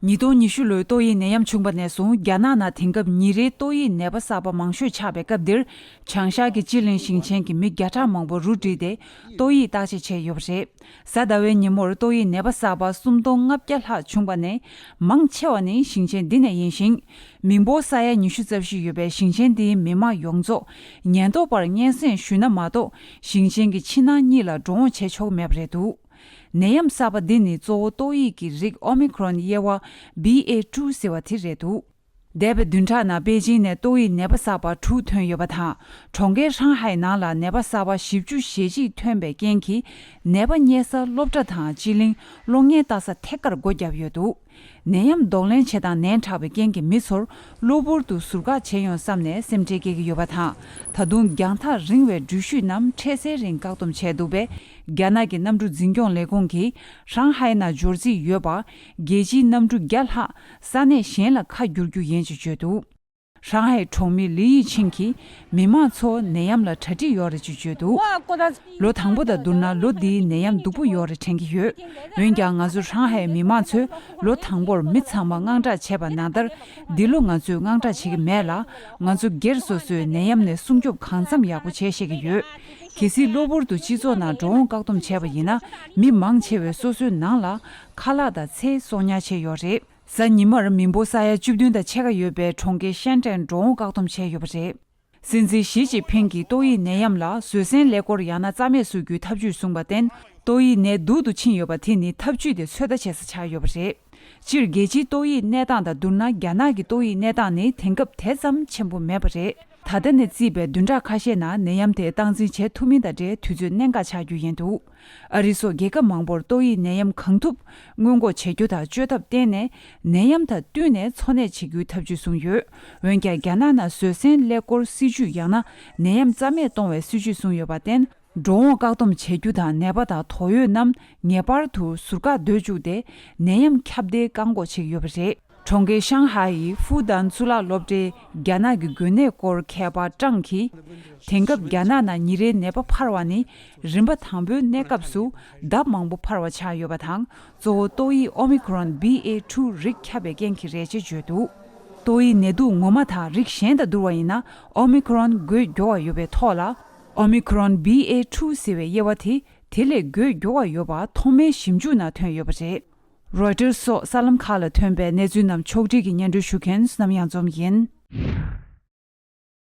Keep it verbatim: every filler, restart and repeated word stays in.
ཉིས་སྟོང་ཉི་ཤུ་ལོའི་ཏོག་དབྱིབས་ནད་ཡམས་བྱུང་བ་ནས་བཟུང་རྒྱ་ནག་ནང་དེང་སྐབས་ཉིན་རེའི་ཏོག་དབྱིབས་ནད་པ་གསར་པ་མང་ཤོས་ཆགས་པའི་སྐབས་འདིར། བྱང་ཤར་གྱི་སྤྱི་གླིང་ཞིང་ཆེན་གྱི་མི་བརྒྱ་ཕྲག་མང་པོ་རུ་བསྒྲིལ་ཏེ་ཏོག་དབྱིབས་བརྟག་དཔྱད་བྱས་ཡོད་པ་རེད། གཟའ་ཟླ་བའི་ཉིན་མོར་ཏོག་དབྱིབས་ནད་པ་གསར་པ་སུམ་སྟོང་ལྔ་བརྒྱ་ལྷག་བྱུང་བ་ནས་མང་ཆེ་བ་ནི་ཞིང་ཆེན་འདི་ནས་ཡིན་ཞིང་། མི་འབོར་ས་ཡ་ཉི་ཤུ་རྩ་བཞི་ཡོད་པའི་ཞིང་ཆེན་འདིའི་མི་མང་ཡོངས་རྫོགས་ཉེན་རྟོག་པར་སྙན་སེང་ཞུས་ན་མ་གཏོགས་ཞིང་ཆེན་གྱི་ཕྱི་ནང་གཉིས་ལ་འགྲོ་འོང་བྱེད་ཆོག་མེད་པ་རེད་འདུག་ནད་ཡམས་གསར་པ་འདི་ནི་གཙོ་བོ་ཏོག་དབྱིབས་ཀྱི་རིགས་ཨོ་མི་ཁྲོན་དབྱེ་བ་བྷི་ཨེ་ཊུ་ཟེར་བ་དེ་རེད་འདུག་འདས་པའི་བདུན་ཕྲག་ནང་པེ་ཅིང་ནས་ཏོག་དབྱིབས་ནད་པ་གསར་པ་དྲུག་ཐོན་ཡོད་པ་དང་། གྲོང་ཁྱེར་ཧྲང་ཧའེ་ནང་ལ་ནད་པ་གསར་པ་བཞི་བཅུ་ཞེ་གཅིག་ཐོན་པའི་རྐྱེན་གྱིས། ནད་པ་གཉན་ས་སློབ་གྲྭ་དང་སྤྱི་གླིང་གློག་བརྙན་ལྟ་ས་ཐད་ཀར་སྒོ་བརྒྱབ་ཡོད་འདུག་ནད་ཡམས་གདོང་ལེན་བྱེད་སྟངས་ནན་དྲགས་པའི་རྐྱེན་གྱིས་མི་ཚོར་གློ་བུར་དུ་ཟུར་བཀག་བྱས་ཡོང་བསམ་ནས་སེམས་ཁྲལ་སྐྱེ་གི་ཡོད་པ་དང་། ད་དུང་རྒྱང་ཐག་རིང་བའི་འགྲུལ་བཞུད་རྣམས་འཕྲལ་སེལ་རིང་བཀག་སྡོམ་བྱས་འདུག་པས། རྒྱ་ནག་གི་གནམ་གྲུ་འཛིན་སྐྱོང་ལས་ཁུངས་ཀྱིས་ཧྲང་ཧའེ་ནང་འབྱོར་རྩིས་ཡོད་པ་རྒྱལ་སྤྱིའི་གནམ་གྲུ་བརྒྱ་ལྷག་ས་གནས་གཞན་ལ་ཁ་བསྒྱུར་རྒྱུ་ཡིན་ཅེས་བརྗོད་འདུག་ཧྲང་ཧའེ་གྲོང་མི་ལི་ཡི་ཆིང་གིས་མི་མང་ཚོ་ནད་ཡམས་ལ་གྲ་སྒྲིག་ཡོད་རེད་ཅེས་བརྗོད་འདུག་ལོ་དང་པོ་དང་བསྡུར་ན་ལོ་འདིའི་ནད་ཡམས་སྡུག་པོ་ཡོད་རེད་དྲན་གྱི་ཡོད། འོན་ཀྱང་ང་ཚོ་ཧྲང་ཧའེ་མི་མང་ཚོས་ལོ་དང་པོར་མི་ཚང་མ་དངངས་སྐྲག་བྱས་པ་ནང་ལྟར། འདི་ལོ་ང་ཚོས་དངངས་སྐྲག་བྱེད་ཀྱི་མེད་ལ། ང་ཚོ་སྒེར་སོ་སོས་ནད་ཡམས་ནས་སྲུང་སྐྱོབ་གང་འཚམ་ཡག་པོ་བྱས་ཤེས་ཀྱི་ཡོད། གལ་སྲིད་གློ་བུར་དུ་སྤྱི་ཚོགས་ནང་འགྲོ་འོང་བཀག་སྡོམ་བྱས་པ་ཡིན་ན། མི་མང་ཆེ་བས་སོ་སོའི་ནང་ལ་ཁ་ལག་དང་ཚལ་གསོག་ཉར་བྱས་ཡོད་རེད། གཟའ་ཉི་མར་མི་འབོར་ས་ཡ་བཅུ་བདུན་དང་ཕྱེད་ཀ་ཡོད་པའི་གྲོང་ཁྱེར་ཤན་ཀྲེན་འགྲོ་འོང་བཀག་སྡོམ་བྱས་ཡོད་པ་རེད། སྲིད་འཛིན་ཞི་ཅིན་ཕིང་གིས་ཏོག་དབྱིབས་ནད་ཡམས་ལ་བཟོད་བསྲན་ཀླད་ཀོར་ཡང་ན་རྩ་མེད་བཟོ་རྒྱུའི་ཐབས་ཇུས་གསུངས་པར་བརྟེན། ཏོག་དབྱིབས་ནད་སྡུག་ཏུ་ཕྱིན་ཡོད་པ་དེ་ནི་ཐབས་ཇུས་དེ་ཚོད་ལྟ་བྱེད་ས་ཆགས་ཡོད་པ་རེད། སྤྱིར་རྒྱལ་སྤྱིའི་ཏོག་དབྱིབས་གནས་སྟངས་དང་བསྡུར་ན། རྒྱ་ནག་གི་ཏོག་དབྱིབས་གནས་སྟངས་ནི་དེང་སྐབས་དེ་ཙམ་ཆེན་པོ་མེད་པ་རེད། ད་ལྟ་ནས་བརྩིས་པའི་བདུན་ཕྲག་ཁ་ཤས་ནང་ནད་ཡམས་དེ་སྟངས་འཛིན་བྱེད་ཐུབ་མིན་དང་འབྲེལ་དུས་ཚོད་གནད་འགག་ཆགས་རྒྱུ་ཡིན་འདུག་ཨ་རི་སོགས་རྒྱལ་ཁབ་མང་པོར་ཏོག་དབྱིབས་ནད་ཡམས་གང་ཐུབ་སྔོན་འགོག་བྱེད་རྒྱུ་དང་བཅོས་ཐབས་བརྟེན་ནས་ནད་ཡམས་དང་བསྟུན་ནས་འཚོ་གནས་བྱེད་རྒྱུའི་ཐབས་ཇུས་བཟུང་ཡོད། འོན་ཀྱང་རྒྱ་ནག་ནང་བཟོད་བསྲན་ཀླད་ཀོར་སྲིད་ཇུས་ཡང་ན་ནད་ཡམས་རྩ་མེད་གཏོང་བའི་སྲིད་ཇུས་བཟུང་ཡོད་པར་བརྟེན། འགྲོ་འོང་བཀག་སྡོམ་བྱེད་རྒྱུ་དང་ནད་པ་དང་དོགས་ཡོད་རྣམས་ངེས་པར་དུ་ཟུར་བཀག་སྡོད་བཅུག་སྟེ་ནད་ཡམས་ཁྱབ་གདལ་བཀག་འགོག་བྱེད་ཀྱི་ཡོད་པ་རེད། གྲོང་ཁྱེར་ཤང་ཧའེ་ཡི་ཧྥུ་ཏན་གཙུག་ལག་སློབ་གྲྭའི་རྒྱ་ནག་གི་འགོས་ནད་སྐོར་མཁས་པ་ཀྲང་གིས། དེང་སྐབས་རྒྱ་ནག་ནང་ཉིན་རེའི་ནད་པ་འཕར་བ་ནི་རིམ་པ་དང་པོའི་གནས་སྐབས་སུ་ལྡབ་མང་པོ་འཕར་བ་ཆགས་ཡོད་པ་དང་། གཙོ་བོ་ཏོག་དབྱིབས་ཨོ་མི་ཁོ་རོན་བྷི་ཨེ་ཊུ་རིགས་ཁྱབ་པའི་རྐྱེན་གྱིས་རེད་ཅེས་བརྗོད་འདུག་ཏོག་དབྱིབས་ནད་དུག་ངོ་མ་དང་རིགས་གཞན་དང་བསྡུར་བ་ཡིན་ན། ཨོ་མི་ཁོ་རོན་འགོས་མགྱོགས་པ་ཡོད་པའི་ཐོག་ལ། ཨོ་མི་ཁོ་རོན་བྷི་ཨེ་ཊུ་ཟེར་བའི་དབྱེ་བ་དེ་དེ་ལས་འགོས་མགྱོགས་པ་ཡོད་པ་ཐོག་མའི་ཞིབ་འཇུག་ནང་ཐོན་ཡོད་པ་རེད། རོའི་ཊར་སོགས་གསར་ལམ་ཁག་ལ་ཐོན་པའི་གནས་ཚུལ་རྣམས་ཕྱོགས་སྒྲིག་གིས་སྙན་སྒྲོན་ཞུ་མཁན་བསོད་ནམས་གཡང་འཛོམས་ཡིན།